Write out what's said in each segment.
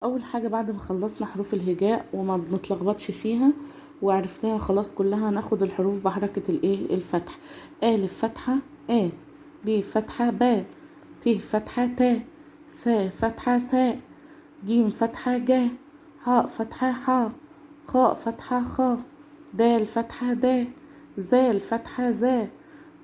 أول حاجة بعد ما خلصنا حروف الهجاء وما بنتلخبطش فيها وعرفناها خلاص كلها، ناخد الحروف بحركة الايه الفتح. ألف فتحة أ، ب فتحة ب، ت فتحة ت، ث فتحة س، ج فتحة ج، ح فتحة ح، خاء فتحة خ، د فتحة د، ذال فتحة ذ،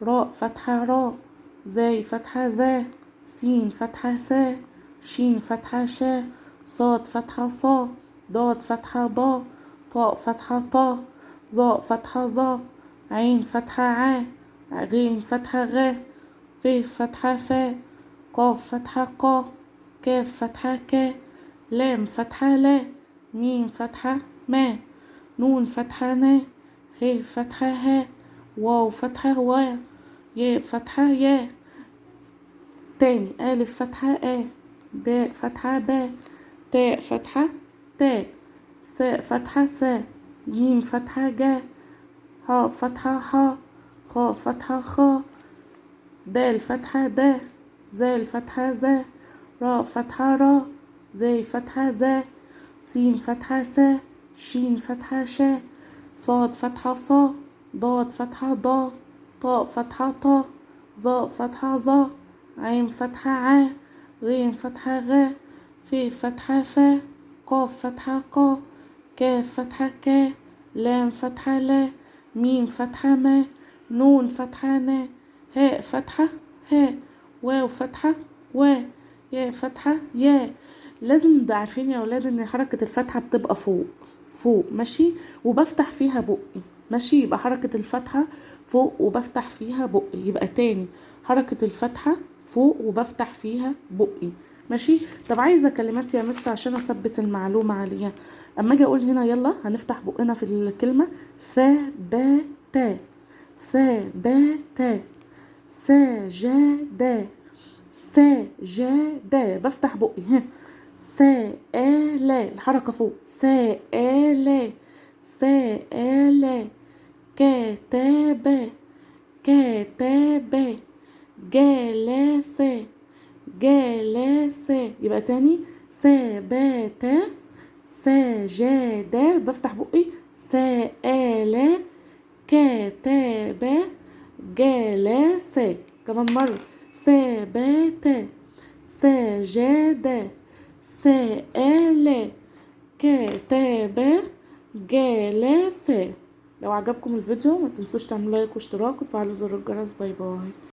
راء فتحة را، زاي فتحة ذا، سين فتحة سا، شين فتحة شا، صاد فتحة صا، ضاد فتحة ضا، طاء فتحة طا، ظاء فتحة ظا، عين فتحة عا، غين فتحة غا، ف فتحة فا، قاف فتحة قا، كاف فتحة كا، لام فتحة لا، ميم فتحة ما، نون فتحة نا، ه فتحة ها، واو فتحة وا، ياء فتحة يا. تاني ألف فتحة أ، باء فتحة با، تاء فتحة تا، ثاء فتحة ثا، جيم فتحة جا، ها فتحة حا، خاء فتحة خا، دال فتحة دا، ذال فتحة ذا، راء فتحة را، زاي فتحة ذا، سين فتحة سا، شين فتحة شا، صاد فتحة صا، ضاد فتحة ضا، طاء فتحة طا، ظاء فتحة ظا، عين فتحة عا، غين فتحة غا، ف فتحة فا، قاف فتحة قا، كاف فتحة كا، لام فتحة لا، ميم فتحة ما، نون فتحة نا، هاء فتحة ها، واو فتحة وا، ياء فتحة يا. لازم نبقى عارفين يا ولاد ان حركة الفتحة بتبقى فوق فوق، ماشي، وبفتح فيها بقي، ماشي. يبقى حركة الفتحة فوق وبفتح فيها بقي. يبقى تاني حركة الفتحة فوق وبفتح فيها بقي، ماشي. طب عايزة كلمات يا مس عشان اثبت المعلومة عليها. اما اجي اقول هنا يلا هنفتح بقنا في الكلمة، ث ب ت، ث ب ت، س ج د، س ج د، بفتح بقي، ها، س ا ل، الحركة فوق، س ا ل، س ا ل، ك ت ب، ك ت ب، ج ل س، ج ل س. يبقى تاني س ب ت، س ج د، بفتح بقي، س ا ل، ك ت ب، ج ل س. كمان مرة، س ب ت، س ج د، س ا ل، ك ت ب، ج ل س. لو عجبكم الفيديو ما تنسوش تعملوا like واشتراك وتفعلوا زر الجرس. bye bye.